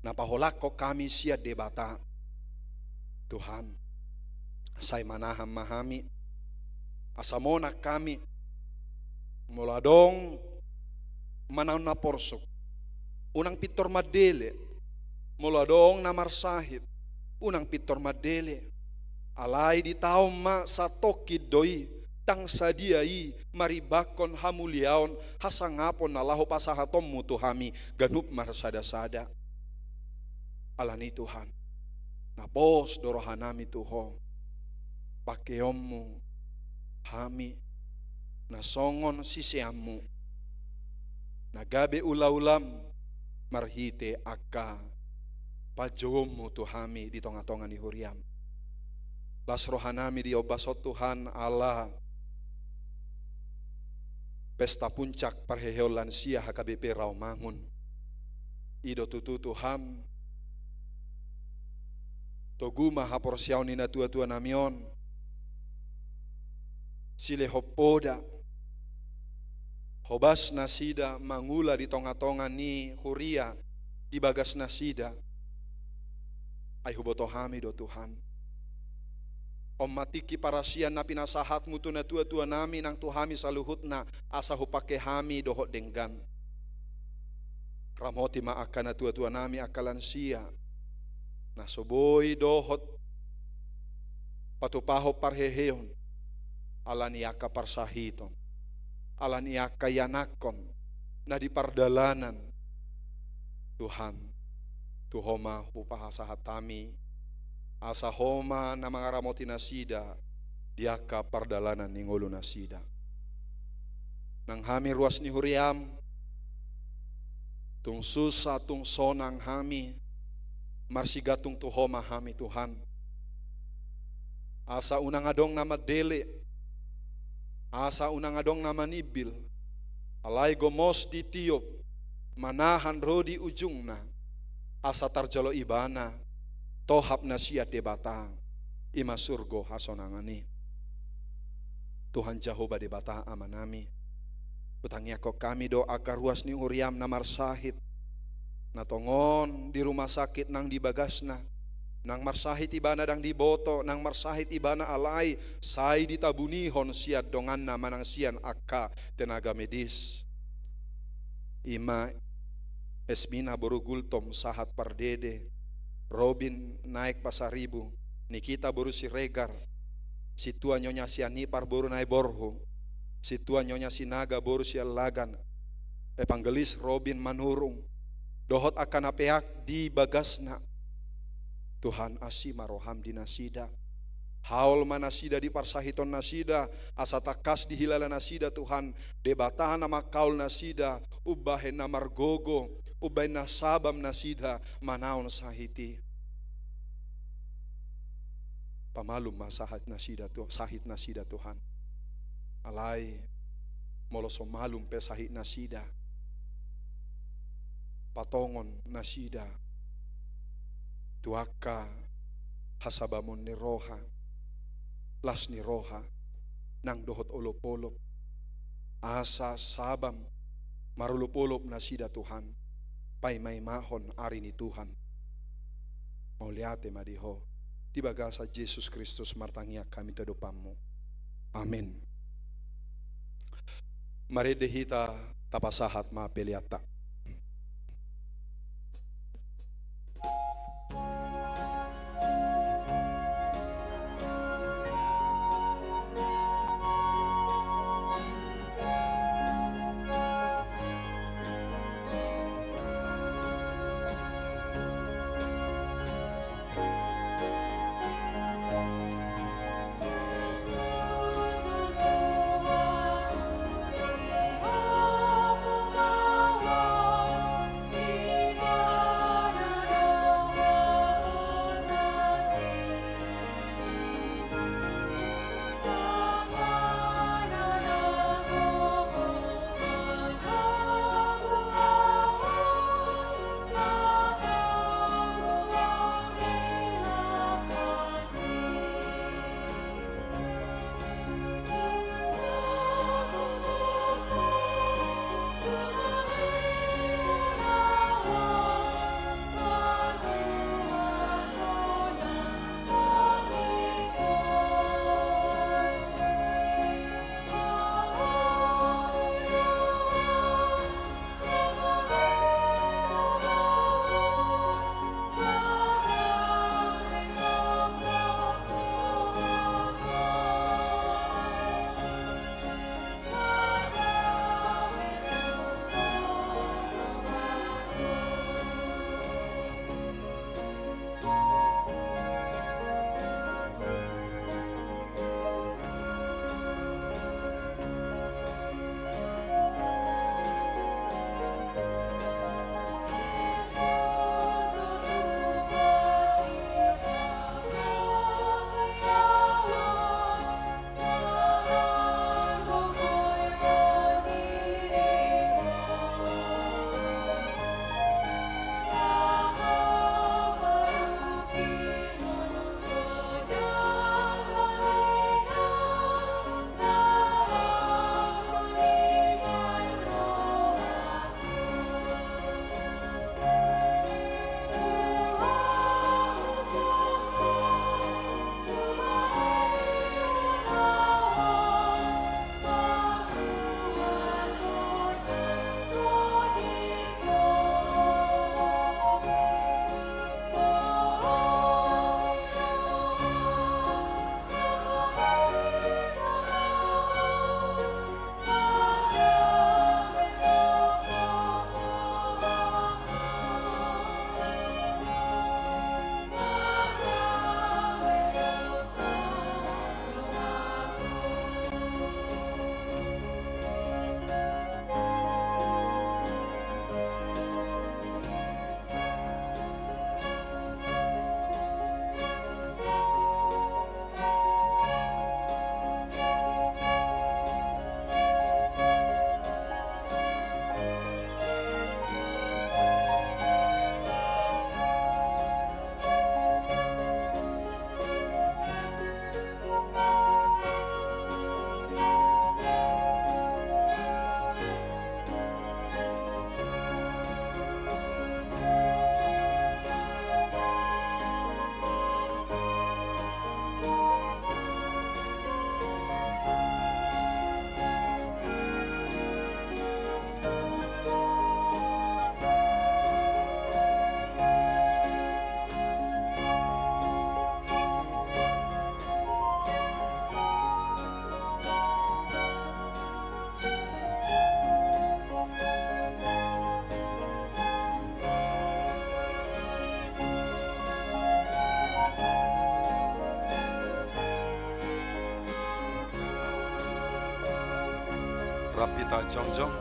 na paholangkon hami sian Debata, Tuhan, sai manahan ma hami, asa monang hami. Molo adong manaon na porsuk, unang pintor mandele. Molo adong na marsahit, unang pintor mandele. Alai ditaon ma, satongkin do i, ndang sadia i marimbangkon hamuliaon, hasangapon na laho pasahatonmu tu hami ganup marsadasada. Alani, Tuhan, na pos do rohanami tu Ho, pangkeonmu hami na songon siseanmu, na gabe ulaulam marhite angka panjouonmu tu hami di tongatonga ni huriam. Las rohanami di ombas on, Tuhan, ala pesta puncak parheheon lansia H K B P Rawamangun. I do tutu, Tuhan, togu ma haporseaon ni natuatuanami on, silehon poda, hobas nasida mangula di tongatonga ni huria di bagas nasida. Ai huboto hami do, Tuhan, On ma tingki parasian na pinasahatmu tu natua-tua nami nang tu hami saluhutna, asa hupangke hami dohot denggan. Ramoti ma angka natua-tua nami, angka lansia, na so boi dohot patupahon parheheon, ala ni angka parsahiton, ala ni angka ianakhon na di pardalanan. Tuhan, tu Ho ma hupasahat hami, asa Ho ma na mangaramoti nasida di angka pardalanan ni ngolu nasida. Nang hami ruas ni huriaM, tung susa tung sonang hami, marsigantung tu Ho ma hami, Tuhan. Asa unang adong na mandele, asa unang adong na manimbil, alai gomos ditiop, manahan ro di ujungna, asa tarjalo ibana tohap na sian Debata, i ma surgo hasonangan i. Tuhan Jahowa Debata Amanami, hutangiangkon hami do angka ruas ni huriaM na marsahit, na tongon di rumah sakit nang di bagasna, nang marsahit ibana ndang diboto, nang marsahit ibana alai sai ditabunihon sian donganna manang sian angka tenaga medis. I ma Esmina boru Gultom sahat Pardede, Robin naek Pasaribu, Nikita boru Siregar, Sintua Nyonya Sianipar boru Naiborhu, Sintua Nyonya Sinaga boru Siallagan, Evangelis Robin Manurung, dohot angka na peak di bagasna. Tuhan, asi ma rohaM di nasida. Haol ma nasida di parsahiton nasida, asa tangkas dihilala nasida, Tuhan, Debata na mangkaol nasida, umbahen na margogo, umbahen na sabam nasida manaon sahit i. Pamalum ma sahit nasida, Tu-, sahit nasida, Tuhan. Alai, molo so malum pe sahit nasida, patongon nasida tu angka hasabamon ni roha, las ni roha, nang dohot olopolop, asa sabam marolopolop nasida, Tuhan, paimaimahon ari ni Tuhan. Mauliate ma di Ho. Di bagasan Jesus Kristus martangiang hami tu adopanMu. Amin. Marende hita, tapasahat ma peleanta. Hita jongjong.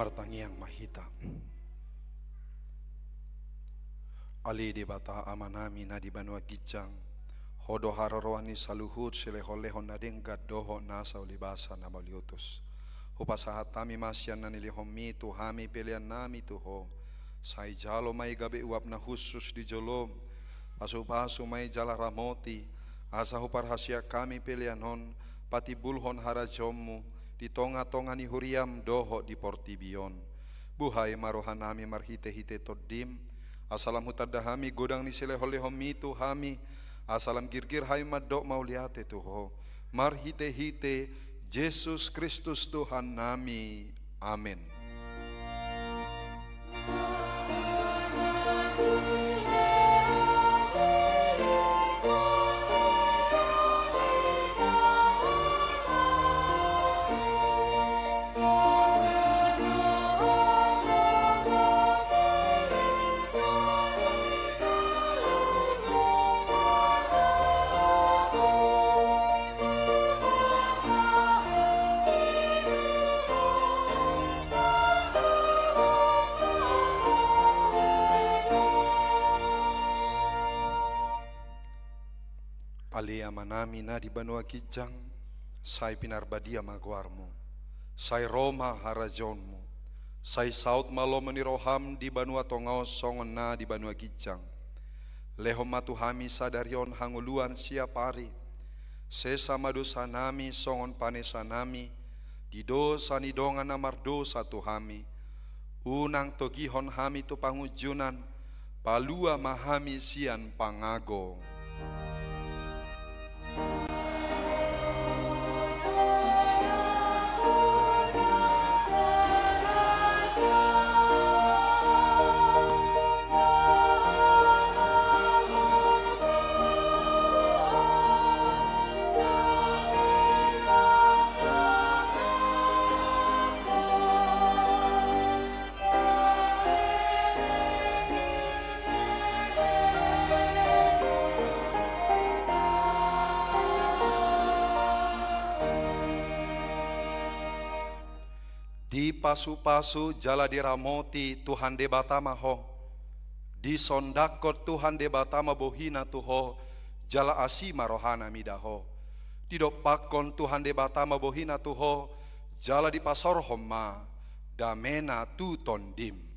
Martangiang ma hita. Ale Debata Amanami na di banua ginjang, Ho do haroroan ni saluhut silehonlehon na denggan dohot nasa ulibasa na mauliutus. Hupasahat hami ma sian na nilehonMi tu hami peleannami tu Ho. Sai jalo ma i gabe uap na hushus di jolom. Pasupasu ma i jala ramoti, asa huparhaseang hami pelean on patimbulhon harajaonMu di tongatonga ni huriaM dohot di portibi on. Buhai ma rohanami marhitehite TondiM, asa lam hutanda hami godang ni silehonlehonMi tu hami, asa lam girgir hami mandok mauliate tu Ho, marhitehite Jesus Kristus Tuhannami. Amen. Ale Amanami na di banua ginjang, sai pinarbadia ma goarMu. Sai ro ma harajaonMu. Sai saut ma lomo ni rohaM di banua tonga on songon na di banua ginjang. Lehon ma tu hami sadari on hangoluan siapari. Sesa ma dosanami songon panesanami di dosa ni dongan na mardosa tu hami. Unang togihon hami tu pangunjunan, palua ma hami sian pangago. Dipasupasu jala diramoti Tuhan Debata ma ho. Disondangkon Tuhan Debata ma bohiNa tu ho, jala asi ma rohaNa mida ho. Didompakkon Tuhan Debata ma bohiNa tu ho, jala dipasaorhon ma dameNa tu tondim.